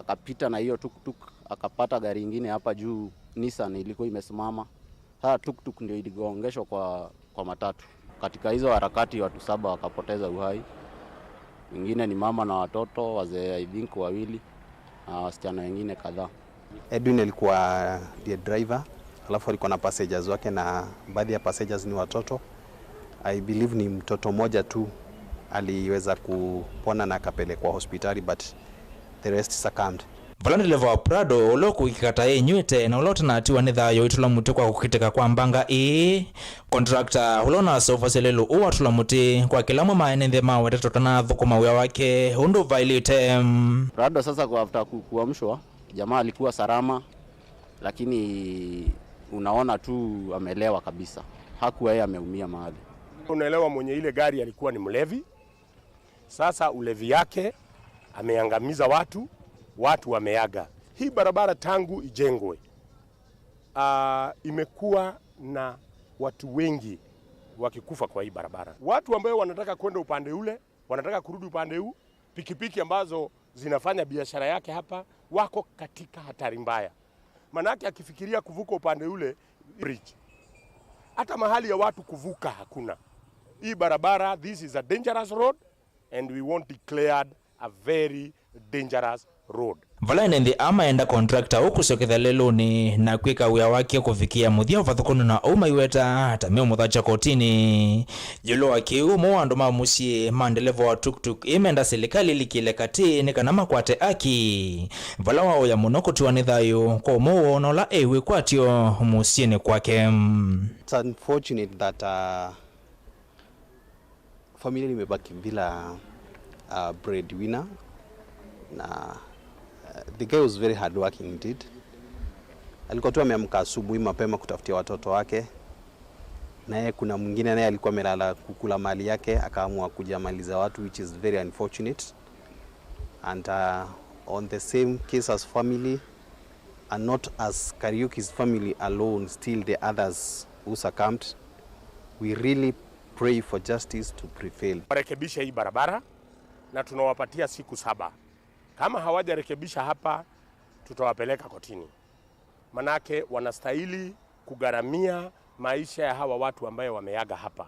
Akapita na hiyo tuk-tuk, akapata gari ingine hapa juu, Nissan ilikuwa imesimama. Sasa tuk-tuk ndio iligongeshwa kwa, kwa matatu. Katika hizo harakati watu saba wakapoteza uhai. Wengine ni mama na watoto, wazee I think wawili, na wasichana wengine kadhaa. Edwin alikuwa ndiye driver, alafu alikuwa na passengers wake, na baadhi ya passengers ni watoto. I believe ni mtoto mmoja tu aliweza kupona na akapelekwa hospitali, but the rest succumbed. Vala ndeleva wa Prado, ũla ũkũĩkĩka ta ĩnyw'ĩte na ũla ũtanatiwa nĩ thayũ ĩtũla mũtĩ kwa kũkitĩka kwa mbanga ĩĩ, contractor ũla ũnaseũvasya lelũ ũũ atũla mũtĩ kwa kĩla mwe maene nthĩ mawetete ũtanathũkũma wĩa wake ũndũ vaĩlĩte. Prado sasa kwa after ku- kuamshwa, jamaa alikuwa salama, lakini unaona tu amelewa kabisa. Hakuwa yeye ameumia mahali. Unaelewa, mwenye ile gari alikuwa ni mlevi. Sasa ulevi yake ameangamiza watu, watu wameaga. Hii barabara tangu ijengwe, ah, imekuwa na watu wengi wakikufa kwa hii barabara. Watu ambao wanataka kwenda upande ule, wanataka kurudi upande huu, pikipiki ambazo zinafanya biashara yake hapa wako katika hatari mbaya. Manake akifikiria kuvuka upande ule bridge, hata mahali ya watu kuvuka hakuna. Hii barabara, this is a dangerous road and we want declared a very dangerous road. Vala ene nthĩ aa maenda contractor ũũ kũsyokethya lelũnĩ na kwĩka wĩa wake kũvikĩa mũthya ũvathũkũnĩ na ũu maiweta ta meũmũthakya kotinĩ. Ĩũlũ wa kĩu, ũmwe wa andũ ma mũsyĩ ma ndeleva wa tuk-tuk ĩĩ menda silikalĩ ĩlikĩle katĩ nĩ kana makwate aki, vala waũya mũno kũtiwa nĩ thayũ kwa ũmwe woo na ũla e wĩkwatyo mũsyĩnĩ kwake. It's unfortunate that, uh, family limebaki bila, uh, breadwinner. Na, uh, the guy was very hardworking indeed. Alikuwa tu ameamka asubuhi mapema kutafutia watoto wake. Naye kuna mwingine naye alikuwa amelala kukula mali yake, akaamua kujamaliza watu, which is very unfortunate. And, uh, on the same case as family, and not as Kariuki's family alone, still the others who succumbed. We really pray for justice to prevail. Warekebishe hii barabara na tunawapatia siku saba. Kama hawajarekebisha hapa, tutawapeleka kotini. Manake wanastahili kugharamia maisha ya hawa watu ambayo wameaga hapa.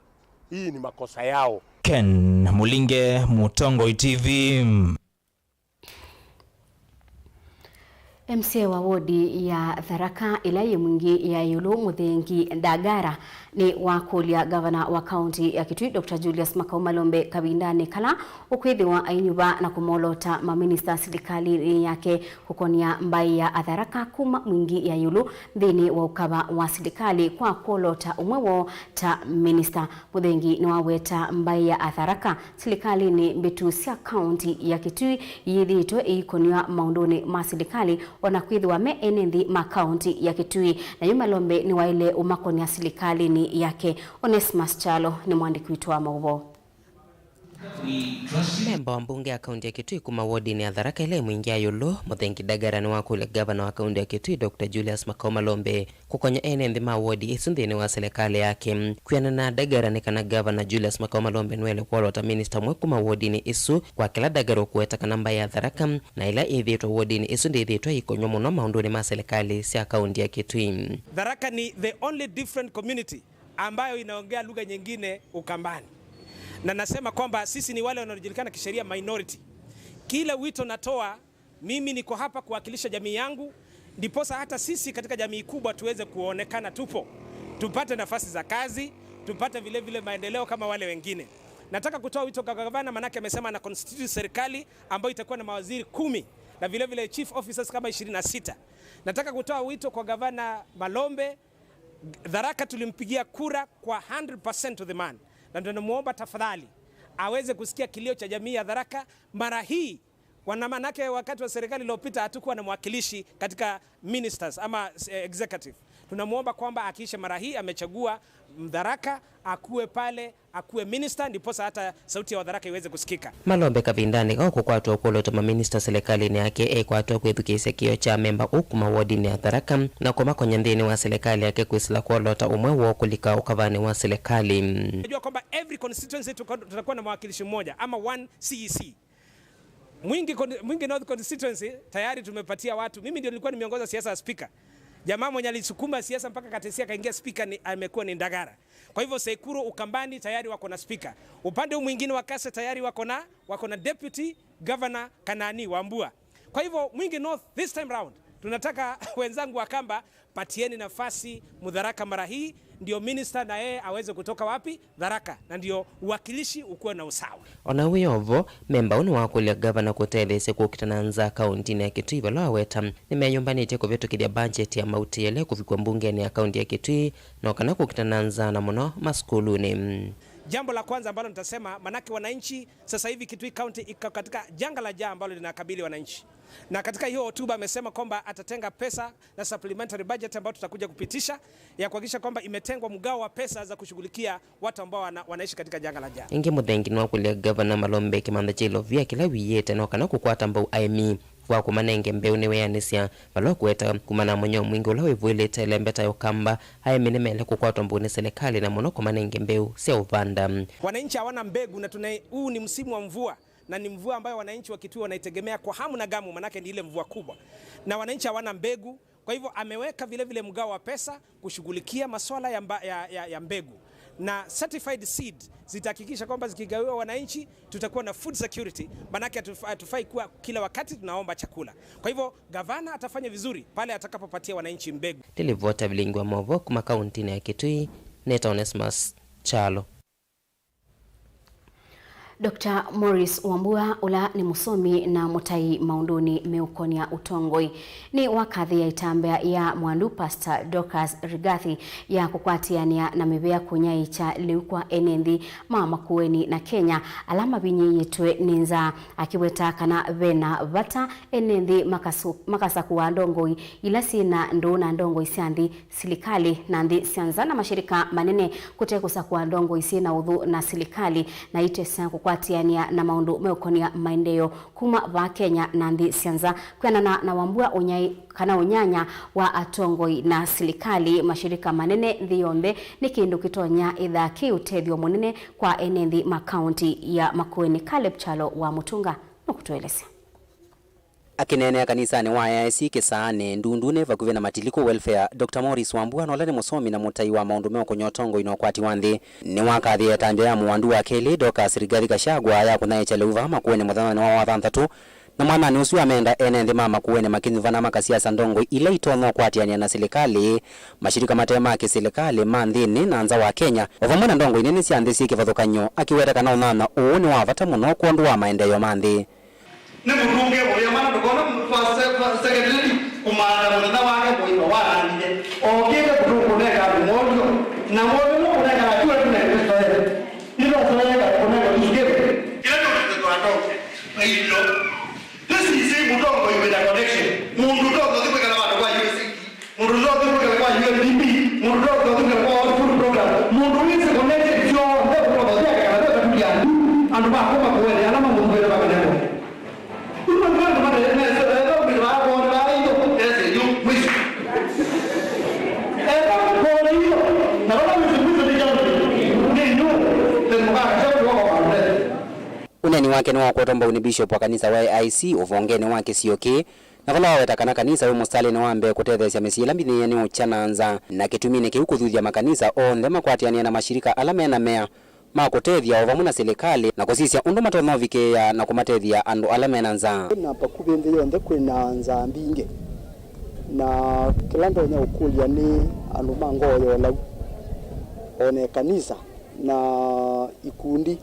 Hii ni makosa yao. Ken Mulinge, Mutongoi T V. M C A wa wodi ya Tharaka ĩla yĩ Mwingi ya ĩũlũ, Mũthengi Ndagara, nĩ wakũlya ngavana wa kaunti ya Kitui, Doctor Julius Makau Malombe, kavindanĩ kala ũkwĩthĩwa ainyuva na kũmolota maminista silikalĩnĩ yake kũkonia mbaĩ ya Atharaka kuma Mwingi ya ĩũlũ nthĩnĩ wa ũkava wa silikalĩ kwa kwolota ũmwe woo ta minista. Mũthengi nĩwaweta mbaĩ ya Atharaka silikalĩnĩ mbĩtu sya kaunti ya Kitui iyĩthĩĩtwe iikonywa maũndũnĩ ma silikalĩ, o na kwĩthĩwa me ene nthĩ ma kaunti ya Kitui. Na yu Malombe nĩwaĩle ũmakonya silikalĩnĩ yake. Onesmus Kyalo nĩ mwandĩki witũ wa maũvoo. Memba wa mbunge ya kaunti ya Kitui kuma wodinĩ ya Tharaka ĩla ĩ Mwingi ya ĩũlũ, Mũthengi Ndagara, nĩwakũlya ngavana wa kaunti ya Kitui, Doctor Julius Makau Malombe, kũkonya ene nthĩ ma wodi ĩsu nthĩnĩ wa silikalĩ yake. Kwĩanana na Ndagara, nĩ kana ngavana Julius Makau Malombe nĩwaĩle kwolota minista ũmwe kuma wodinĩ ĩsu kwa kĩla Ndagara ũkũweta kana mbaĩ ya Tharaka, na ĩla ĩthĩĩtwe wodinĩ ĩsu ndĩthĩĩtwe ĩikonywa mũno maũndũnĩ ma silikalĩ sya kaunti ya Kitui. Tharaka ni the only different community ambayo inaongea lugha nyingine Ukambani. Na nasema kwamba sisi ni wale wanaojulikana kisheria minority. Kila wito natoa, mimi niko hapa kuwakilisha jamii yangu, ndiposa hata sisi katika jamii kubwa tuweze kuonekana tupo, tupate nafasi za kazi, tupate vile vile maendeleo kama wale wengine. Nataka kutoa wito kwa gavana, manake amesema ana constitute serikali ambayo itakuwa na mawaziri kumi na vile vile chief officers kama ishirini na sita. Nataka kutoa wito kwa gavana Malombe, Tharaka tulimpigia kura kwa hundred percent to the man, na ndio namuomba tafadhali aweze kusikia kilio cha jamii ya Tharaka mara hii. Wana, manake wakati wa serikali iliyopita hatukuwa na mwakilishi katika ministers ama, eh, executive. Tunamuomba kwamba akiisha mara hii amechagua Mtharaka akuwe pale, akuwe minister, ndiposa hata sauti ya Watharaka iweze kusikika. Malombe kavindanĩ kao kũkwatwa ũkũlũtwa maminista silikalĩnĩ yake ekwatwa kwĩthukĩĩsya kĩo kya memba ũũ kuma wodinĩ ya Tharaka na kũmakonya nthĩnĩ wa silikalĩ yake kwĩsĩla kwolota ũmwe woo kũlika ũkavanĩ wa silikalĩ. Najua kwamba every constituency tuko-, tutakuwa na mwakilishi mmoja ama one C E C. Mwingi con-, Mwingi North constituency tayari tumepatia watu. Mimi ndio nilikuwa nimeongoza siasa ya speaker. Jamaa mwenye alisukuma siasa mpaka Katesia akaingia speaker ni, amekuwa ni Ndagara. Kwa hivyo Sekuru, Ukambani tayari wako na speaker. Upande huu mwingine wa Kase tayari wako na, wako na deputy governor Kanani Wambua. Kwa hivyo Mwingi North this time round tunataka wenzangu wa Kamba, patieni nafasi Mutharaka mara hii, ndio minister na yeye aweze kutoka wapi? Tharaka, na ndio uwakilishi ukuwe na usawa. Ona wĩ o vo, memba ũũ nĩwakũlya ngavana kũtetheesya kũkita na nza kauntinĩ ya Kitui, vala waweta nĩmeyũmbanĩtye kũvĩtũkĩthya mbanjeti ya mautĩĩle kũvikwa mbungenĩ ya kaunti ya Kitui, no kana kũkita na nza na mũno masukulunĩ. Jambo la kwanza ambalo nitasema, manake wananchi sasa hivi Kitui County iko katika janga la njaa ambalo linakabili wananchi. Na katika hiyo hotuba amesema kwamba atatenga pesa na supplementary budget ambayo tutakuja kupitisha ya kuhakikisha kwamba imetengwa mgao wa pesa za kushughulikia watu ambao wana-, wanaishi katika janga la njaa. Ĩngĩ Mũthengi nĩwakũlya ngavana Malombe kĩmantha kya ilovia kĩla wĩyĩte no kana kũkwata mbau aĩmi kwa kũmanenge mbeũ nĩweanĩsya vala ũkũweta kumana na mũnyoo mwingĩ ũla wĩvũĩlĩte ĩlembeta ya Ũkamba. Aĩmi nĩmaĩle kũkwatwa mbau nĩ silikalĩ na mũno kũmanenge mbeũ sya ũvanda. Wananchi hawana mbegu na tuna-, huu ni msimu wa mvua. Na ni mvua ambayo wananchi wa Kitui wanaitegemea kwa hamu na gamu, manake ni ile mvua kubwa. Na wananchi hawana mbegu, kwa hivyo ameweka vile vile mgao wa pesa kushughulikia masuala ya mba-, ya, ya, ya mbegu. Na certified seed zitahakikisha kwamba zikigawiwa wananchi, tutakuwa na food security, manake hatufa-, hatufai kuwa kila wakati tunaomba chakula. Kwa hivyo gavana atafanya vizuri pale atakapopatia wananchi mbegu. Nĩ livoti ya vilingi wa maũvoo kuma kauntinĩ ya Kitui, nĩtawa Onesmus Kyalo. Doctor Morris Wambua, ũla nĩ mũsomi na mũtai maũndũnĩ meũkonia ũtongoi, nĩwakathĩĩa ĩtambya ya mwandu Pastor Dorcas Rigathi ya kũkwatĩanĩa na mĩvĩa kũnyaĩĩkya lĩu kwa ene nthĩ ma Makueni na Kenya ala mavinyĩĩtwe nĩ nzaa, akĩweta kana ve na vata ene nthĩ makasu-, makasakũa ndongoi ila syĩ na ndũũ na ndongoi sya nthĩ, silikalĩ na nthĩ sya nza na mashirika manene kũte kũsakũa ndongoi syĩ na ũthũ na silikalĩ na itesya kũkwata kũatĩanĩa na maũndũ meũkonia maendeeo kuma vaa Kenya na nthĩ sya nza. Kwĩanana na Wambua, ũnyai kana ũnyanya wa atongoi na silikalĩ, mashirika manene nthĩ yonthe nĩ kĩndũ kĩtonya ĩthaa kĩ ũtethyo mũnene kwa ene nthĩ ma kaũnti ya Makueni. Caleb Kyalo wa Mũtunga nũkũtũelesya. Akĩneenea kanisanĩ wa A I C Kĩsaanĩ, Ndundunĩ, vakuvĩ na Matiliku Welfare, Doctor Maurice Wambua, na ũla nĩ mũsomi na mũtai wa maũndũ meũkonya ũtongoi na ũkwati wa nthĩ, nĩwakathĩe ĩtambya ya mũwandu wa kelĩ, Dorcas Rigathi Gachagua, ya kũnyaĩĩkya lĩu vaa Makueni mũthenyanĩ wa Wathanthatũ, na mwananĩ ũsu amenda ene nthĩ ma Makueni makĩnyuvana makasiasa ndongoi ila itonya ũkwatĩanĩa na silikalĩ, mashirika mate ma kĩsilikalĩ ma nthĩnĩ na nza wa Kenya, o vamwe na ndongoi nene sya nthĩ syĩ kĩvathũkany'o, akĩweta kana ũnyanya ũũ nĩ wa vata mũno kwondũ wa maendeeo ma nthĩ. Nĩ mũtũngĩe mũvea mana ndũkona mũndũ first, first, second lady kũmaanda mũthenya wake mũima wanangĩke. Okĩte kũtũkũnenga andũ molyo, na molyo nũkũnenga na kĩwe tũnenge soe. Ĩla soe kũnenga tũsukĩte. Ĩla tũtũtũ atongwe, mailyo. This is a mũtongoi with a connection. Mũndũ ũtoka ũthi kwĩkala vandũ kwa U S A. Mũndũ ũtoka ũthi kwĩkala kwa U N D P. Mũndũ ũtoka ũthi kwĩkala kwa World Food Program. Mũndũ wĩsĩ connection syonthe ũtoka ũthi akekala ve katulia ndu. Andũ ma kuma Makueni ala mamũkuĩte makanengwa. Kuma kwa andũ mate mese, ethwa mwĩsĩ wa kuona la ĩtho, ese yu mwisho. Ethwa kuona ĩtho, na vala mwisho mwisho nĩ kyaũ? Nĩ yu, then mũkakasha kuoka kwa mbele. Ũneeni wake nĩwakwetwa mbau nĩ Bishop wa kanisa wa A I C ũvongenĩ wa kĩsio kĩĩ, na vala waweta kana kanisa wĩ mũsitalĩnĩ wa mbee kũtetheesya mĩsyĩ ĩla mbinyĩĩe nĩ ũkya na nza, na kĩtuminĩ kĩu kũthuthya makanisa onthe makwatĩanĩe na mashirika ala me na mea ma kũtethya o vamwe na silikalĩ na kũsisya ũndũ matonya ũvikĩĩa na kũmatethya andũ ala me na nza. Na vakuvĩ nthĩ yonthe kwĩ na nzaa mbingĩ, na kĩla ndonya ũkũlya nĩ andũ ma ngoo ya ũlau, o na ĩkanisa na ikundi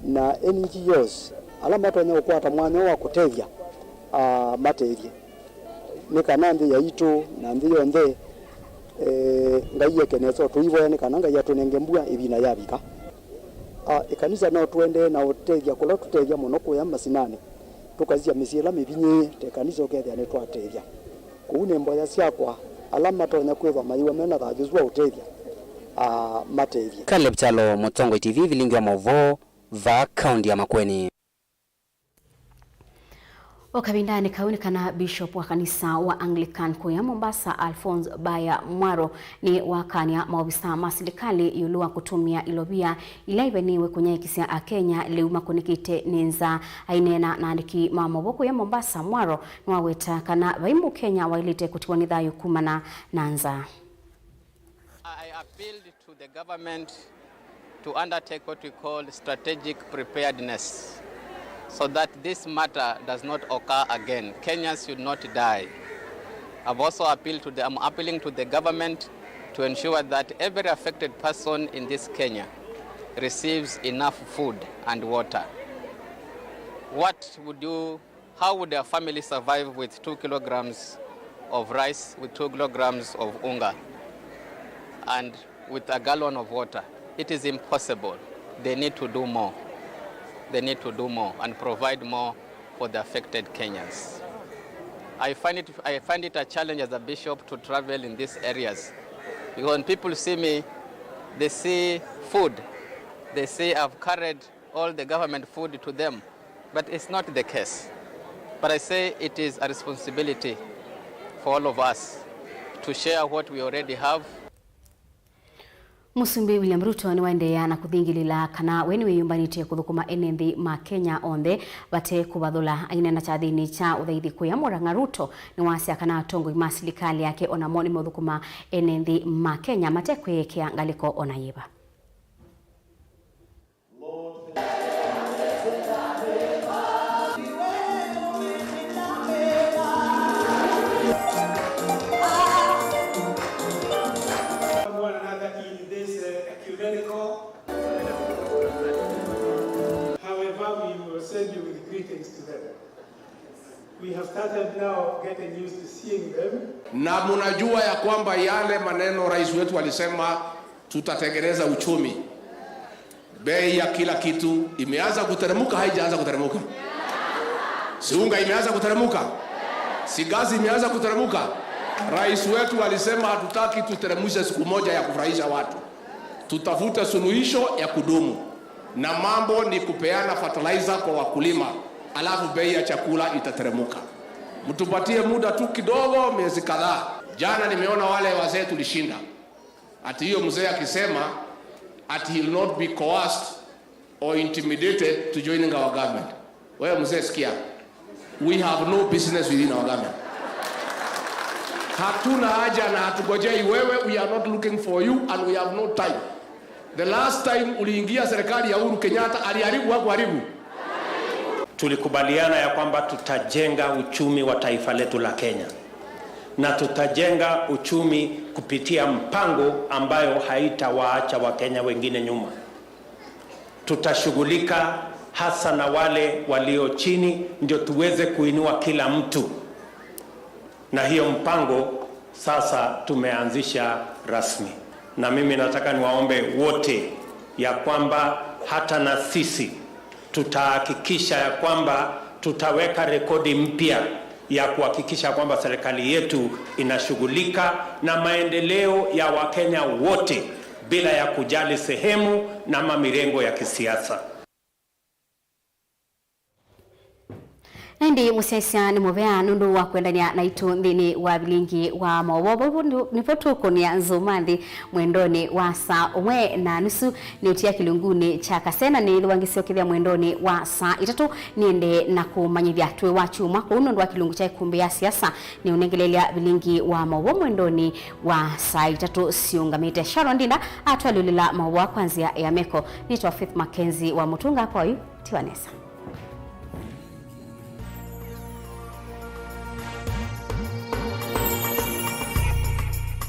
na N G Os ala matonya ũkwata mwanya wa kũtethya, ah, matethye, nĩ kana nthĩ yaitũ na nthĩ yonthe, eh, Ngai eke nesa, tũivoya nĩ kana Ngai atũnenge mbua ĩvinda yavika. Ah, ĩkanisa no tũendee na ũtethya kũla tũtethya mũno kũya masinanĩ, tũkasisya mĩsyĩ ĩla mĩvinyĩĩe ta ĩkanisa ũkethĩa nĩtwatethya. Kũu nĩ mboya syakwa, ala matonya kwĩthwa mayĩwa me na thayũ ũsu wa ũtethya, ah, matethye. Caleb Kyalo, Mũtongoi T V, vilingi wa maũvoo, vaa kaũnti ya Makueni. O kavindanĩ kau nĩ kana Bishop wa kanisa wa Anglican kũya Mombasa, Alphonse Baya Mwaro, nĩ wakany'a maovisa ma silikalĩ ĩũlũ wa kũtũmĩa ilovia ila iveniwe kũnyaĩĩkĩsya Akenya lĩu makũnĩkĩte nĩ nzaa. Aineena na andĩki ma maũvoo kũya Mombasa, Mwaro nĩwaweta kana vai Mũkenya waĩlĩte kũtiwa nĩ thayũ kumana na nzaa. I appealed to the government to undertake what we call strategic preparedness so that this matter does not occur again. Kenyans should not die. I've also appealed to the, I'm appealing to the government to ensure that every affected person in this Kenya receives enough food and water. What would you How would a family survive with two kilograms of rice, with two kilograms of unga, and with a gallon of water? It is impossible. They need to do more. They need to do more and provide more for the affected Kenyans. I find it, I find it a challenge as a bishop to travel in these areas. Because when people see me, they see food. They say I've carried all the government food to them. But it's not the case. But I say it is a responsibility for all of us to share what we already have. Mũsumbĩ William Ruto nĩwaendeea na kũthingĩlĩla kana we nĩwĩyũmbanĩtye kũthũkũma ene nthĩ ma Kenya onthe vate kũvathũla. Aineena kyathĩnĩ kya ũthaithi kũya Murang'a, Ruto nĩwasya kana atongoi ma silikalĩ yake onamo nĩmeũthũkũma ene nthĩ ma Kenya mate kwĩyĩkĩa ngalĩko ona yĩva. One another in this, uh, ecumenical. However, we will send you with greetings to them. We have started now getting used to seeing them. Na mnajua ya kwamba yale maneno rais wetu alisema, tutatengeneza uchumi. Bei ya kila kitu imeanza kuteremka, haijaanza kuteremka? Si unga imeanza kuteremka? Si gasi imeanza kuteremka? Rais wetu alisema hatutaki tuteremshe siku moja ya kufurahisha watu. Tutafute suluhisho ya kudumu. Na mambo ni kupeana fertilizer kwa wakulima, alafu bei ya chakula itateremuka. Mtupatie muda tu kidogo, miezi kadhaa. Jana nimeona wale wazee tulishinda. Ati hiyo mzee akisema ati he'll not be coerced or intimidated to joining our government. Wewe mzee, sikia. We have no business within our government. Hatuna haja na hatugojei wewe, we are not looking for you and we have no time. The last time uliingia serikali ya Uhuru Kenyatta, aliharibu, hakuharibu? Tulikubaliana ya kwamba tutajenga uchumi wa taifa letu la Kenya, na tutajenga uchumi kupitia mpango ambayo haitawaacha Wakenya wengine nyuma. Tutashughulika hasa na wale walio chini, ndio tuweze kuinua kila mtu. Na hiyo mpango sasa tumeanzisha rasmi. Na mimi nataka niwaombe wote ya kwamba hata na sisi tutahakikisha ya kwamba tutaweka rekodi mpya ya kuhakikisha kwamba serikali yetu inashughulika na maendeleo ya Wakenya wote bila ya kujali sehemu na ama mirengo ya kisiasa. Na ĩndĩ mũsyaĩĩsya nĩ mũvea nũndũ wa kwendany'a naitũ nthĩnĩ wa vilingi wa maũvoo. Vau nĩ-, nĩvo tũkũnĩa nzũma nthĩ mwendonĩ wa saa ũmwe na nusu. Nĩ ũtia kĩlungunĩ kya Kasena, nĩthĩwa ngĩsyokethya mwendonĩ wa saa itatũ. Nĩendee na kũmanyĩthya twĩ wa kyumwa kũu nũndũ wa kĩlungu kya ĩkũmbĩ ya siasa. Nĩ ũnengelelya vilingi wa maũvoo mwendonĩ wa saa itatũ syũngamĩte. Sharon Ndinda atwalyũlĩla maũvoo kwa nzĩa ya meko. Nĩtwa Faith Mackenzie wa Mũtunga kwa yu. Tiwa nesa.